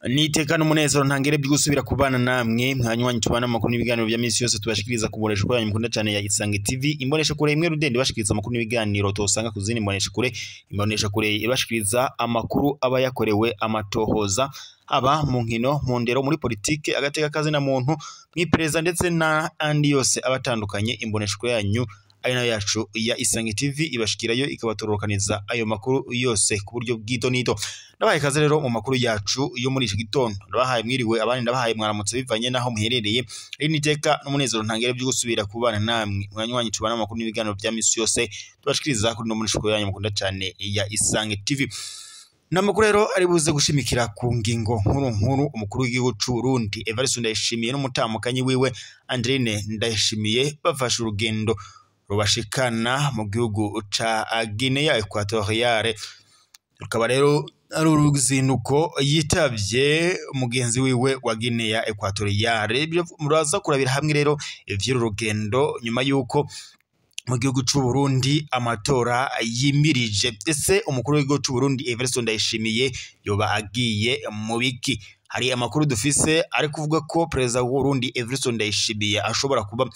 Niteka n'umunezero ntangere byo kubana namwe mwanywanyi tubana amakuru n'ibiganiro bya misi yose tubashikiriza ku mbonesha kure yanyu mukunda cyane ya Isange TV. Imbonesha kure imwe rudende bashikiriza amakuru n'ibiganiro tosanga ku zindi mbonesha kure. Imbonesha kure ibashikiriza amakuru aba yakorewe amatohoza aba mu nkino, mu ndero, muri politike, agateka kazi na muntu, mwipereza ndetse na andi yose abatandukanye. Imbonesha kure yanyu ari nayo yacu ya Isange TV ibashikirayo ikabatororokaniza ayo makuru yose ku buryo bw'idonido. Ndabahaye ikaze rero mu makuru yacu yo muri iki gitondo. Ndabahaye mwiriwe, abandi ndabahaye mwaramutse bivanye naho muherereye. Iri niteka n'umunezero ntangere byo gusubira kubana namwe mwanywanyi tubana amakuru n'ibiganiro bya misi yose tubashikiriza kuri no muri shiko yanyu mukunda cyane ya Isange TV. Namakuru rero ari buze gushimikira ku ngingo nkuru nkuru. Umukuru w'igihugu c'u Burundi Evariste Ndayishimiye n'umutamukanyi wiwe Andrine Ndayishimiye bafashe urugendo rubashikana mu gihugu ca Guinea Equatoriale. Rukaba rero ari uruzinduko yitavye mugenzi wiwe wa Guinea Equatoriale. Muraza kurabira hamwe rero ivy'uru rugendo nyuma yuko mu gihugu c'u Burundi amatora yimirije. Ese umukuru w'igihugu c'u Burundi Evariste Ndayishimiye yoba agiye mu biki? Hari amakuru dufise ari kuvuga ko perezida w'u Burundi Evariste Ndayishimiye ashobora kuba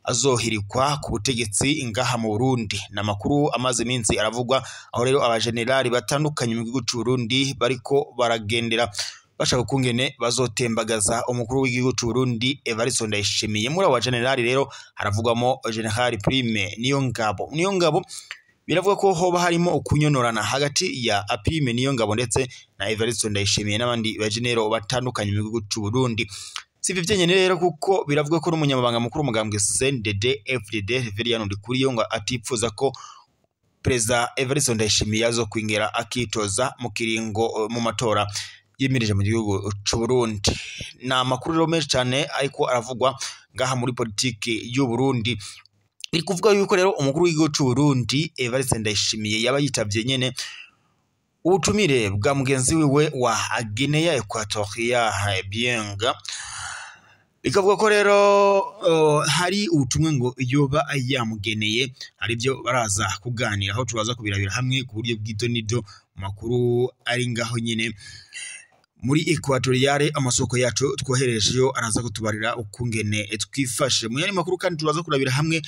azohirikwa ku butegetsi ngaha mu Burundi. Na makuru amaze iminsi aravugwa, aho rero abajenerali batandukanye mu gihugu c'u Burundi bariko baragendera bashaka kungene bazotembagaza umukuru w'igihugu c'u Burundi Evariste Ndayishimiye. Muri abo bajenerali rero haravugwamo General Prime Niyongabo. Niyongabo biravuga ko hoba harimo ukunyonorana hagati ya Prime Niyongabo ndetse na Evariste Ndayishimiye n'abandi bajenero batandukanye mu gihugu c'u Burundi. Si ivyo vyenyene rero, kuko biravuga ko n'umunyamabanga mukuru umugambwe CNDD FDD Reverien Ndikuriyo ngo atipfuza ko Perezida Evariste Ndayishimiye azokwingera akitoza mu kiringo mu matora yimirije mu gihugu c'u Burundi. Ni amakuru rero menshi cane ariko aravugwa ngaha muri politiki y'u Burundi. Iri kuvuga yuko rero umukuru w'igihugu c'u Burundi Evariste Ndayishimiye yaba yitavye nyene ubutumire bwa mugenzi wiwe wa Guinea Equatoriale Bienga. Bikavuga ko rero hari ubutumwa ngo yoba yamugeneye, hari byo baraza kuganira aho turaza kubirabira hamwe ku buryo bw'idonido makuru ari ngaho nyine muri Equatoriale. Amasoko yacu twoherejeyo araza kutubarira ukungene twifashe mu yandi makuru. Kandi turaza kurabira hamwe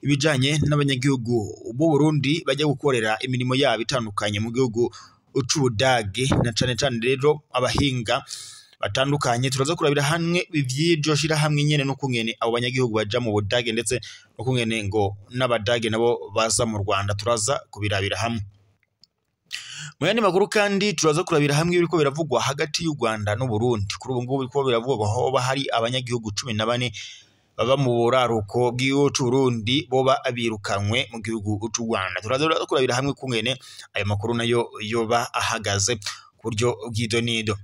ibijanye n'abanyagihugu b'u Burundi bajya gukorera imirimo yabo itandukanye mu gihugu c'Ubudage, na cane cane rero abahinga batandukanye. Turaza kurabira hamwe ivy'iryo shirahamwe nyene n'ukungene abo banyagihugu baja mu Budage ndetse n'ukungene ngo n'Abadage nabo baza mu Rwanda. Turaza kubirabira hamwe mu yandi makuru. Kandi turaza kurabira hamwe ibiriko biravugwa hagati y'u Rwanda n'u Burundi. Kuri ubu ngubu biriko biravugwa hoba hari abanyagihugu 14 baba mu buraruko bw'igihugu c'u Burundi boba abirukanywe mu gihugu c'u Rwanda. Turaza kurabira hamwe kungene ayo makuru nayo yoba ahagaze ku buryo bw'idonido.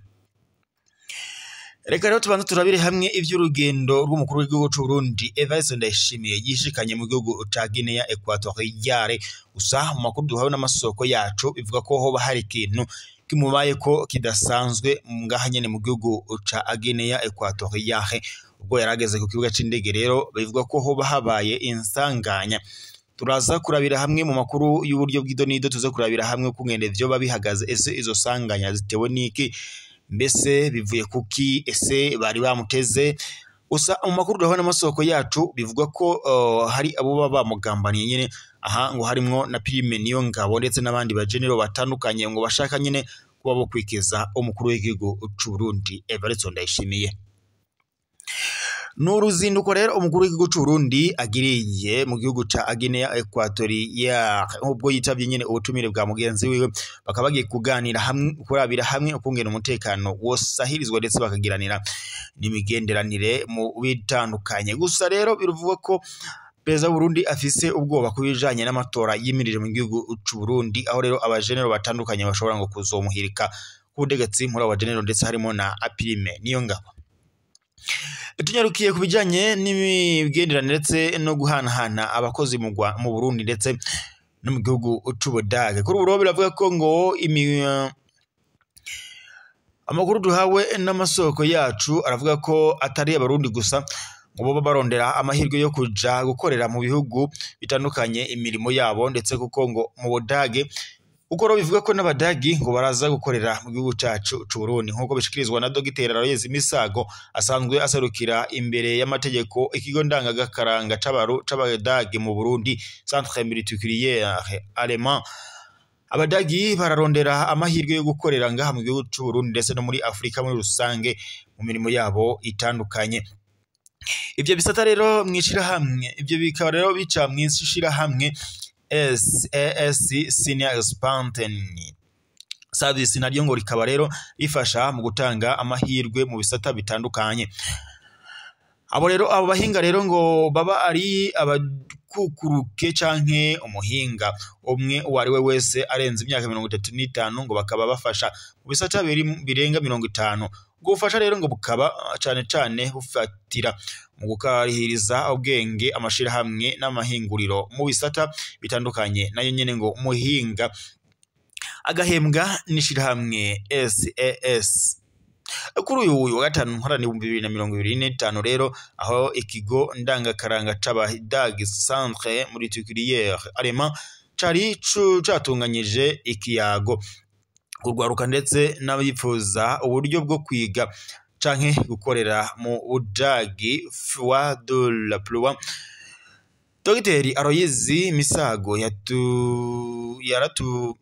Reka rero tubanze turabire hamwe ivy'urugendo rw'umukuru w'igihugu c'u Burundi Evariste Ndayishimiye yishikanye mu gihugu ca Guinea Equatoriale. Gusa mu makuru duhawe n'amasoko yacu bivuga ko hoba hari ikintu kimubaye ko kidasanzwe ngaha nyene mu gihugu ca Guinea Equatoriale. Ubwo yarageze ku kibuga c'indege rero bivuga ko hoba habaye insanganya. Turaza kurabira hamwe mu makuru y'uburyo bw'idonido, tuze kurabira hamwe kungene vyoba bihagaze. Ese izo sanganya zitewe n'iki? Mbese bivuye kuki? Ese bari bamuteze? Gusa mu makuru duhawe n'amasoko yacu bivuga ko hari abo baba bamugambaniye nyene. Aha ngo harimwo na Prime Niyongabo ndetse n'abandi bajenero batandukanye ngo bashaka nyene kuba bo kwikiza umukuru w'igihugu c'u Burundi Evariste Ndayishimiye. N'uruzinduko rero umukuru w'igihugu c'u Burundi agiriye mu gihugu ca Guinea Equatoriale, ubwo yitavye nyene ubutumire bwa mugenzi wiwe, bakaba bagiye kuganira hamwe, kurabira hamwe ukungena umutekano wosahirizwa ndetse bakagiranira n'imigenderanire mu bitandukanye. Gusa rero biravugwa ko Perezida w'u Burundi afise ubwoba ku bijanye n'amatora yimirije mu gihugu c'u Burundi, aho rero abajenero batandukanye bashobora ngo kuzomuhirika ku butegetsi. Muri abo bajenero ndetse harimo na Prime Niyongabo. Tunyarukiye ku bijanye n'imigenderanire ndetse no guhanahana abakozi mu Burundi ndetse no mu gihugu c'Ubudage. Kuri ubu biravuga ko ngo amakuru duhawe n'amasoko yacu aravuga ko atari abarundi gusa ngo boba barondera amahirwe yo kuja gukorera mu bihugu bitandukanye imirimo yabo, ndetse kuko ngo mu Budage uko rero bivuga ko n'Abadagi ngo baraza gukorera mu gihugu cacu c'u Burundi, nk'uko bishikirizwa na Dr Aloys Misago asanzwe aserukira imbere y'amategeko ikigo ndangagakaranga c'Abadagi mu Burundi, Centre Multiculturel Allemand. Abadagi bararondera amahirwe yo gukorera ngaha mu gihugu c'u Burundi ndetse no muri Afrika muri rusange mu mirimo yabo itandukanye. Ivyo bisata rero mwishirahamwe, ivyo bikaba rero bica mwishirahamwe SAS Senior Expansion Service, naryo ngo rikaba rero rifasha mu gutanga amahirwe mu bisata bitandukanye. Abo rero, abo bahinga rero ngo baba ari abakukuruke canke umuhinga umwe uwo ari we wese arenze imyaka 35, ngo bakaba bafasha mu bisata birenga 50. Ubwo bufasha rero ngo bukaba cane cane bufatira mu gukarihiriza ubwenge amashirahamwe n'amahinguriro mu bisata bitandukanye, nayo nyene ngo umuhinga agahembwa n'ishirahamwe SAS. Kuri uyu wa gatanu ntwarane 2025 rero, aho ikigo ndangakaranga c'Abadagi Centre Multiculturel Allemand cari catunganyije ikiyago kurwaruka ndetse n'abifuza uburyo bwo kwiga canke gukorera mu Budagi, Foire de l'Emploi. Dr Aloys Misago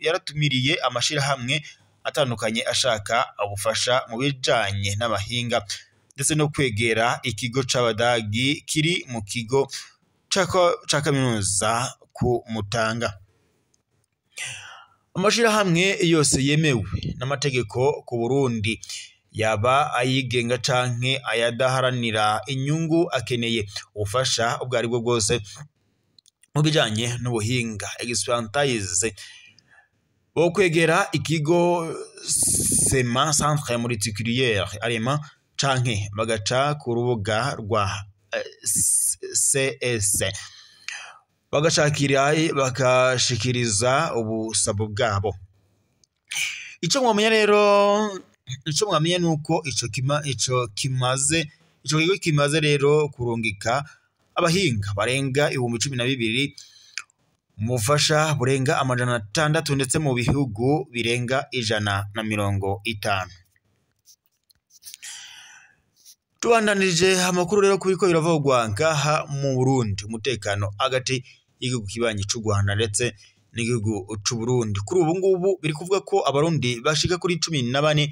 yaratumiriye amashirahamwe atandukanye ashaka ubufasha mu bijanye n'abahinga ndetse no kwegera ikigo c'Abadagi kiri mu kigo ca kaminuza ku Mutanga. Amashirahamwe yose yemewe n'amategeko ku Burundi, yaba ayigenga canke ayadaharanira inyungu, akeneye ubufasha ubwo aribwo bwose mu bijanye n'ubuhinga, expertise, bo kwegera ikigo SEMA, Centre Multiculturel Allemand, canke bagaca ku rubuga rwa CS bagashakira bakashikiriza ubusabo bwabo. Ico mwamenya rero, ico mwamenya nuko ico kigo kimaze rero kurungika abahinga barenga 12,000 mu bufasha burenga 600 ndetse mu bihugu birenga 150. Tubandanije amakuru rero kubiko biravugwa ngaha mu Burundi, umutekano hagati y'igihugu kibanyi c'u Rwanda ndetse n'igihugu c'u Burundi. Kuri ubu ngubu biri kuvuga ko Abarundi bashika kuri 14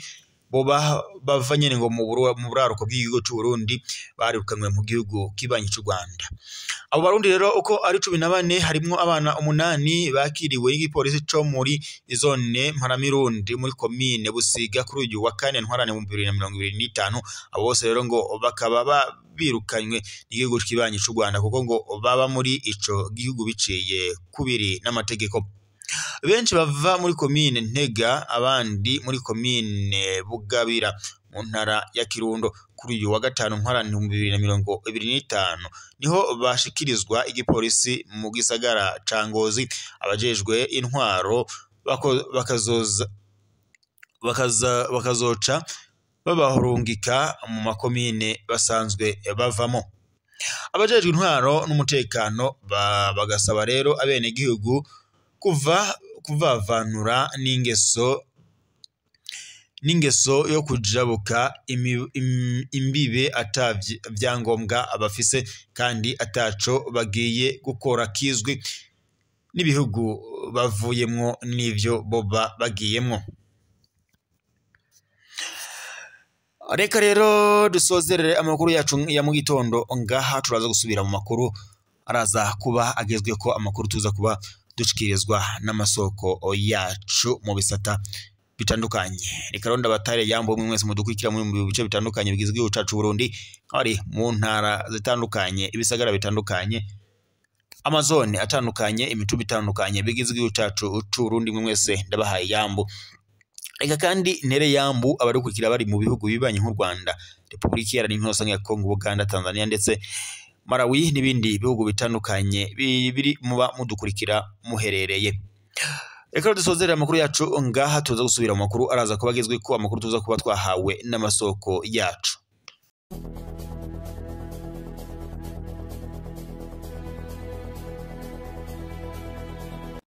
boba bava nyene ngo mu buraruko bw'igihugu c'u Burundi barirukanywe mu gihugu kibanyi c'u Rwanda. Abo Barundi rero uko ari 14, harimwo abana 8 bakiriwe n'igipolisi co muri zone Mparamirundi muri komine Busiga kuri uyu wa kane ntwarane mu 2025. Abo bose rero ngo bakaba birukanywe n'igihugu kibanyi c'u Rwanda kuko ngo baba muri ico gihugu biciye kubiri n'amategeko. Benshi bava muri komine Ntega, abandi muri komine Bugabira mu ntara ya Kirundo. Kuri uyu wa gatanu ntwarane mu 2025 niho bashikirizwa igipolisi mu gisagara ca Ngozi. Abajejwe intwaro bakazoca babahurungika mu makomine basanzwe bavamo. Abajejwe intwaro n'umutekano bagasaba rero abenegihugu kuvavanura n'ingeso yo kujabuka imbibe ata vyangombwa abafise kandi ataco bagiye gukora kizwi n'ibihugu bavuyemwo n'ivyo boba bagiyemwo. Reka rero dusozerere amakuru yacu ya mu gitondo ngaha, turaza gusubira mu makuru araza kuba agezweko, amakuru tuza kuba dushikirizwa n'amasoko yacu mu bisata bitandukanye. Reka rero ndabatare yambo mwe mwese mudukurikira mu bice bitandukanye bigize igihugu cacu Burundi, ari mu ntara zitandukanye, ibisagara bitandukanye, amazone atandukanye, imitumba itandukanye bigize igihugu cacu c'u Burundi, mwe mwese ndabahaye yambo. Reka kandi ntere yambu abadukurikira bari mu bihugu bibanye nk'u Rwanda, Republika Iharanira Intwaro ya Kongo, Uganda, Tanzania ndetse Malawi n'ibindi bihugu bitandukanye biri muba mudukurikira muherereye. Reka dusozerere amakuru yacu ngaha, tuza gusubira mu makuru araza kuba agezwe ko amakuru tuza kuba twahawe n'amasoko yacu.